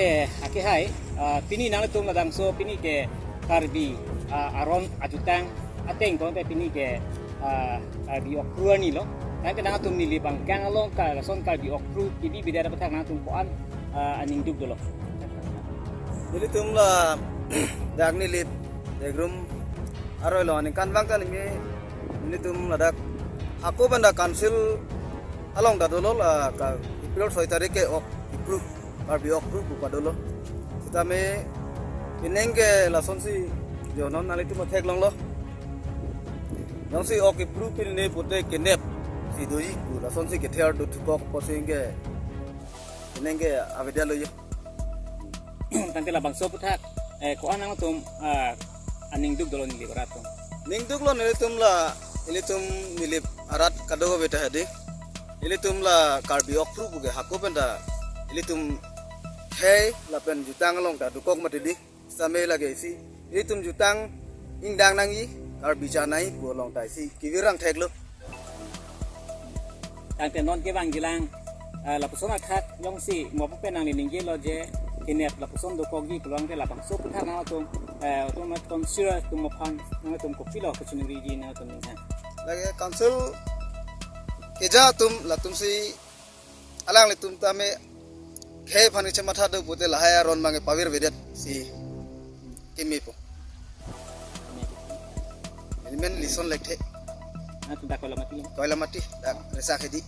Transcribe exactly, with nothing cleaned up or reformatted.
Eh, ake hai, ah, pini nangtum labangso pini ke Karbi, ah, aron ajutang ateng tangte pini ke, ah, Karbi Okpru arni lo. Tangte nangtum neli bangkang along ka lason Karbi Okpru kebi bida aputhak nangtum ko-an, ah, aning duk dolo. Nelitum la dak Nilip Degrum aroi lo aningkan bang kan imi nelitum ladak hako benda council along ta dolo la ka April soi tarik ke Okpru, Karbi Okpru pu padolo. Sitame pining ke lasonsi jonon nanglitum theklonglo. Jongsi Okpru pine pute kenep si doji pu lasonsi kether do thukok posing ke pining ke avedetlo yo. Tangte labangso aputhak, eh, ko-an nangtum, ah, aning duk dolo Nilip arat atum. Ning duk lo nelitum la, ilitum Nilip arat kadokave ta hedi. Ilitum la Karbi Okpru pu ke hako penta ilitum khei lapen jutang along ta dokok mati di. Same lake isi ilitum jutang ingdang nangji, Karbi cha nangji pu along ta isi kevirang theklo. Tangte non kevangjilang, eh, lapuson athak jongsi mo pu pen nangne ningjelo je kenep lapuson dokokji pulote labangso aputhak nangtum, eh, atum atum sira atum aphan nangtum kopilo kachiningriji nangtum ningha. Lake council keja atum latumsi alanglitum tame khei aphan kechematha do pute lahai aron abang pavirvedet si keme po. Minimen lison lekthe. Nangtum dak Koilamati lo? Koilamati, dak Resa Khedi.